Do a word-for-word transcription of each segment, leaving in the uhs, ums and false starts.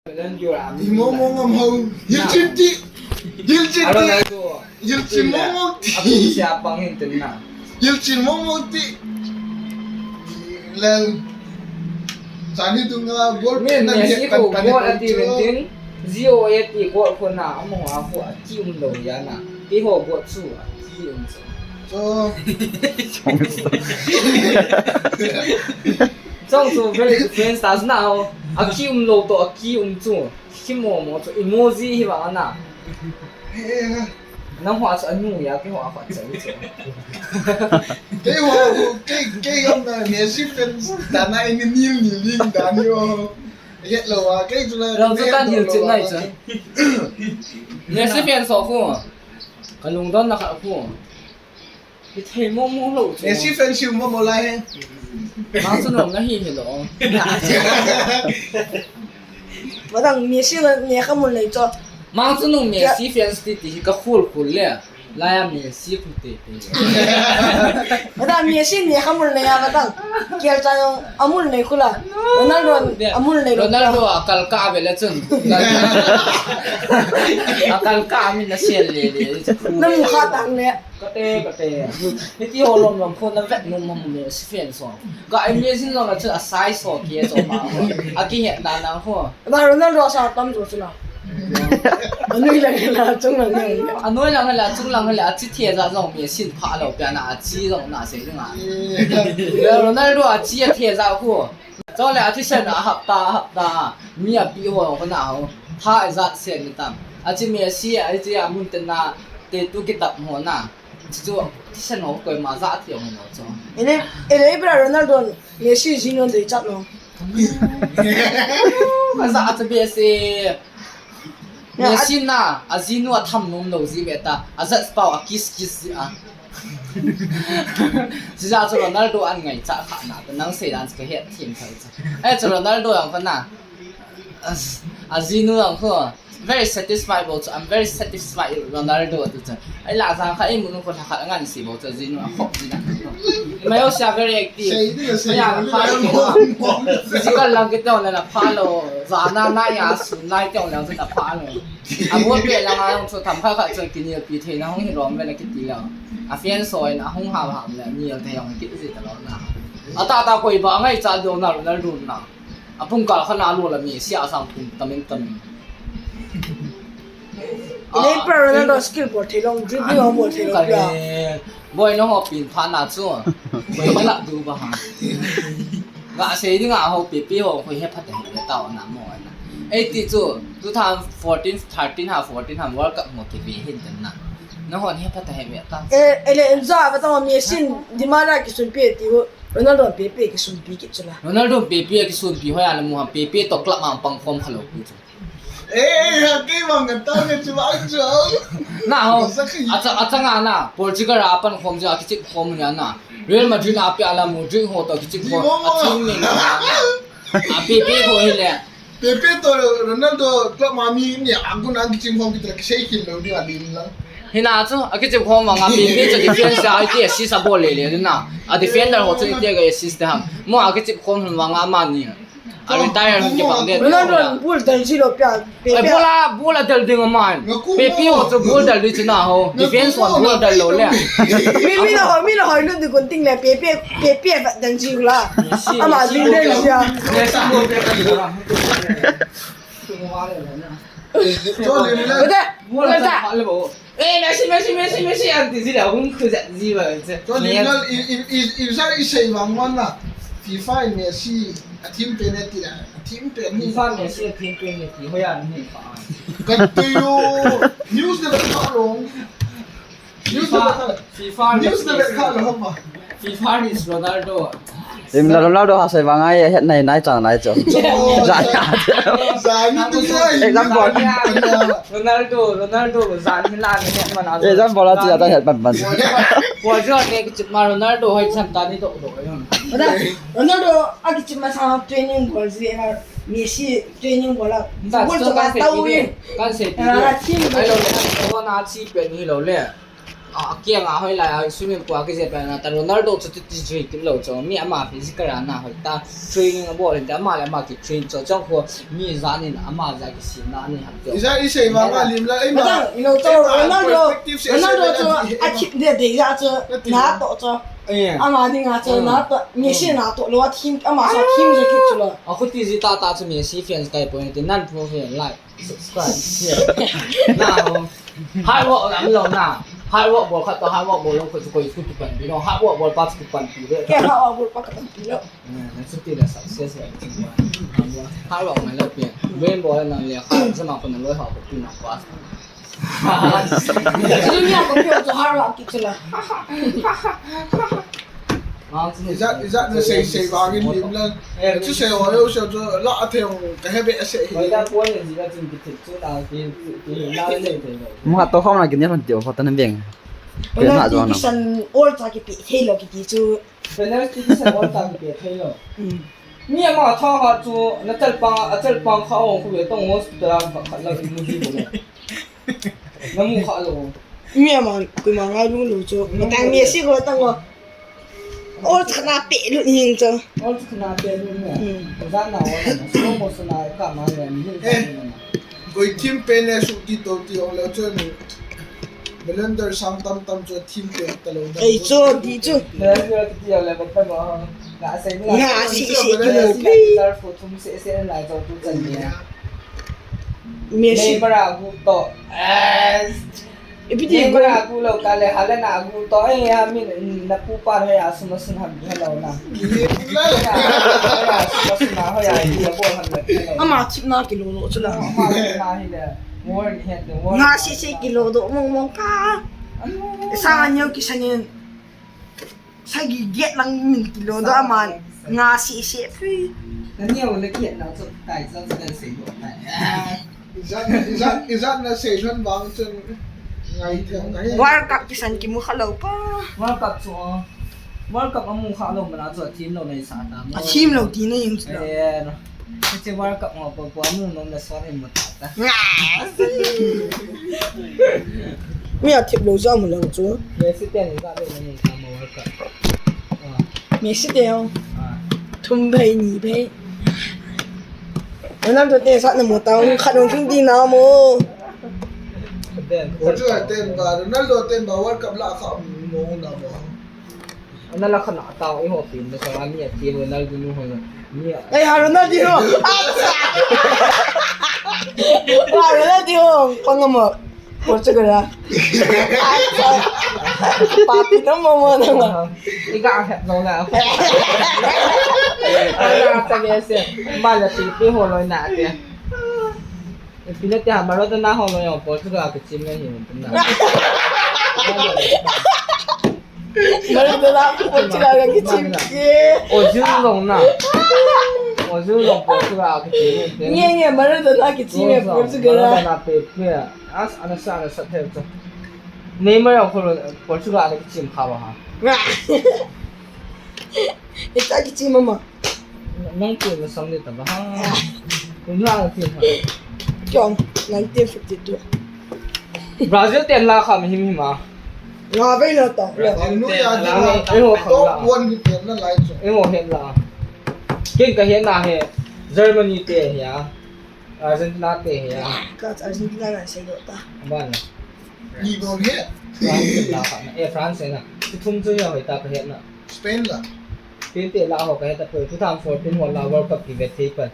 Imo mo ngam hau. Hilchin ti. Hilchin ti. Hilchin mo mo ti. Hilchin mo mo ti. Lel. Sani tunga gol. Min na Messi ko gol ati lentin. Zio ati gol ko na amo a ko ati um lo ya na. Ti ho gol chu ati um chu. So. Chong chu very good friends ta na ho. Aki um lo to aki um chu. Kimo mo chu emoji hi ba na. Nang ho chu anu ya ki ho a fa chai chu. Kei ho kei kei am na Messi fans ta na ini nil nil ling da ni ho. Yet lo wa kei chu la. Lo chu kan hil chin nai chu. Messi fans ho khu. Ka lungdon na kha khu. Hithei mo mo lo chu. Messi fan siu mo mo lai he. Mang chu nong na hi hi lo. Madang Messi na ne kha mun lei chu. Mang chu nong Messi fans ti ti ka khul khul le. Lai a Messi khu te te. Madang Messi ne kha mun lei a madang. Kial cha yong a mun lei khula. Ronaldo a mun lei lo. Ronaldo a kal ka ve le chun. A kal ka min na sel le le. Na mu kha tang le. Kate, kate. Hiti ho lom lom khu na vet num mam Messi fan so. Ka imagine lo na chu a size so ki so ma. A kihet na na ho. Ba Ronaldo sa tam jo chu na. Anoi lang la chung lang lang. Anoi lang la chung lang la chi thei ja jong Messi pha lo pia na a chi jong na se nga. Ronaldo a chi a thei ja khu. Chole a thisen a hapta, a hapta. Mi a pi ho ko na ho. Tha a jat sen ni tam. A chi Messi a chi a mun te na te tu ki tap ho na. Chu, chu, thisen ho koima ja thei ho na chu. Ele, ele bra Ronaldo, Messi jinu dei chat no. Ka ja cha be se. Messi na, a jinu a tham nom lo ji ve ta, a jat pau a kiss kiss ji a. Chuja chu Ronaldo an ngai cha kha na, nang sei dan ka het thim thai cha. Ai chu Ronaldo ang kha na. A, a jinu ang kho. Very satisfied bou chu. I'm very satisfied with Ronaldo tu chu. Ai la jang kha ai mun ko la kha ngan si bou chu jinu a khop ji na. Mai o sia very active. Sei di, sei di. Ai ya pha lo. Physical lang kit na la pha lo. Za na na ya su nai te lang chu na pha lo. A bol pe lang a chu tham kha kha chu ki ni pi the na hung hi rom ve la kiti la. A fan so in a hung ha ha la ni te yong kiti ta lo na. A ta ta koi ba ngai cha do na Ronaldo na. A pung kal kha na lo la mi sia sang pung tamin tamin. Nei pra Ronaldo skill bol thei long, dribbling ho bol thei long pia. Boy no ho pin pha na chu. Boy ka la du ba ha. Nga sei ding a ho pi pi ho ko he pha te he ta na mo na. Ei ti chu two thousand fourteen, thirteen ha, fourteen ha World Cup mo ki ve hin tan na. Na hon he pha te he ve ta. Eh, ele enza ba ta mi sin di ma la ki sun pi ti ho. Ronaldo Pepe kisumpi kit chu la. Ronaldo Pepe kisumpi hoi a la mu ham Pepe to club ma pang khom kha lo pu chu. Eh, ha kei bang ka ta nge chu bang chu. Na ho. Acha, acha nga na Portugal a pan khom chu a kichip khom nia na. Real Madrid a pe a la Modric ho to kichip khom. A team name na. A Pepe ho hi le. Pepe to Ronaldo club ma mi ni a gun a kichim khom kit la kisei khel lo ding a lim lang. Hina chu a kichim khom vang a Pepe chu defense a iti assist a bol le le na. A defender ho chu iti ka assist te ham. Mo a kichim khom vang a ma ni. A retire hung kibang de. Ronaldo bol dal ji lo pia. Ai bol a, bol a dal ding a man. Pepe ho chu bol dal di chu na ho. Defense ho bol dal lo le. Mi, mi na ho, mi na ho lu di gun ting le Pepe. Pepe a vat dan ji la. Ama ding den sia. Chole le. Ode, ode. Eh, Messi, Messi, Messi, Messi, anti ji la, hung khu ja ji ba. Chole le, i, i, i, i, sa i sei mang man na. FIFA Messi, a team penalty la. A team penalty. FIFA Messi, a team penalty. Hoya ni fa. Kan tu yo. News de ba long. FIFA, FIFA, FIFA is Ronaldo. Im la Ronaldo ha sai vang ai het nai nai chang nai chu. Ja ja. Example. Ronaldo, Ronaldo, jan hi la ni het man a. Example a chu ja ta het pan pan. Ko jo ne ki chip ma Ronaldo hoi chan ta ni do do. Ronaldo a ki chip ma sa training goal ji a Messi training goal a. Goal chu ka ta u. Kan sei ti. Ai lo le. Ko na chi pen hi lo le. A, a kiang a hoilai a swimming pool a kijep na ta Ronaldo chu ti ti jui kim lo chu. Mi ama physical a na hoi ta training a bol hin ta ama le ama ki train chu chang kho mi jan in ama ja ki sin na ni ham chu. Isa isei ma ma lim la ei ma. Mata, ilo chu ei ma Ronaldo, perspective se Ronaldo se chu na di. A thip de de ja chu. Na di. Na to chu. Eh. Ama ding a chu na to, Messi na to lo a thim ama sa thim je ki chu lo. A khuti ji ta ta chu Messi fans kai point ti nan pro fan like. Subscribe, share. Na, hard work lam lo na. Hard work bol khat to hard work bol lo koi koi school kipan pi lo. Hard work bol pa school pan pi lo. Kei hard work bol pa kapan pi lo. Na, na school ti la success la. Hard work mai lo pi. Brain bol na le kha, sa ma ko na lo ha ko pi na pass. Junior ko pi to hard work ki chula. Ijat, ijat na sei, sei vangin lim la. Eh, chu sei ho, yo sei chu la a thei ho, ka he be a sei hi. Oi, ta pon ni ji la chin ki thik chu ta ki, ki la le le le. Mu ha to khom na ki ne hon ti ho ta na beng. Pe na jo na. Penalty kisan ol ta ki pi thei lo ki ti chu. Penalty kisan ol ta ki pi thei lo. Mm. Mi ama tha ha chu na chal pang, a chal pang kha ong khu le tong hospital a kha, kha la mu ji bo. Na mu kha lo. Mi ama, koima ngai lung lo chu. Matang mi si ko tang ko. Ol chana pe lu ning chu. Ol chana pe lu ne. Hmm. Jan na ol na. Slow motion a ka ma le ni. Eh. Koi thim pe ne su ti to ti ong le chu ni. Blender sang tam tam chu thim pe ta lo. Ei chu ti chu. Blender ti ong le ba pa ma. Nga sei ni. Nga si si ki lo. Blender thum se se lai chu tu chan ni. Messi. Neymar a gu to. Eh. Ipi ti gu. Neymar a gu lo ka le Haaland a gu to. Eh, ya min na pu pa ya sum sum ham hello na. Ya sum sum ho ya ya bo ham le. Ama thip na kilo lo chu la. Ama thip na hi le. War ni het le. Nga si si kilo do mong mong ka. Sa nyo kisanin. Sagi get lang min kilo do aman nga si si phi. Na neo na get na chu tai chu chu kan sei do tai. Ijat, ijat, ijat na sei lhon vang chun ngai thei ngai. World Cup kisan kimu kha lo pa. World Cup chu, World Cup amu kha lo mana chu thim lo nei sa ta mo. A thim lo ti nei yung chu. Eh, no. Hiche World Cup ho po po amu nom le son in mu ta ta. Mi a thip lo ja mu lo chu. Messi te ni ka be ni ka mo World Cup. Ah. Messi te ho. Ah. Thum bei ni bei. Ronaldo te sa na mu ta hung khat hung thum di na mo. Portugal ten ba Ronaldo ten ba World Cup la kha mo na mo. Ana la khana tao i ho pin na sa mi a ti Ronaldinho ho na. Mi a. Ei, ha Ronaldinho. Acha. Wa Ronaldinho pangamo. Portugal a. Acha. Papi no mo mo na ma. I ga ha no na. Ana ta ge se. Ma la ti pi ho lo na te. Pi na te ha Maradona ho lo yo Portugal ke team na hi na. Maradona, Portugal a kichim ke. Ozil jong na. Ozil jong Portugal a kichim ke. Nge, nge, Maradona kichim e Portugal a. Maradona pe, pe. As, ana sa, ana sa thei chu. Neymar a ko Portugal a kichim kha ba ha. Ita kichim mama. Nang pi na sang ni ta ba ha. Kum la ti ha. Kyong, nineteen fifty-two. Brazil ten la kha mi him him a. Nga vei na ta. Brazil ten la. Ei ho kha la. Top one ni ten na lai chu. Ei ho het la. Ken ka het na he. Germany te hi a. Argentina te hi a. Ka Argentina na sei do ta. Ban. Ni bol he. France la kha na. Eh, France na. Ti thum chu ya hoi ta ka het na. Spain la. Spain te la ho ka het ta poi. Two thousand fourteen ho la World Cup ki vet thei pan.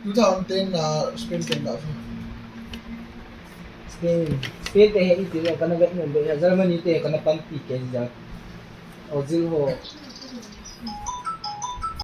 Two thousand ten na Spain te la. Spain. Spain te he i ti lo ka na vet nom be. Germany te ka na pan pi ke ja. Ozil ho.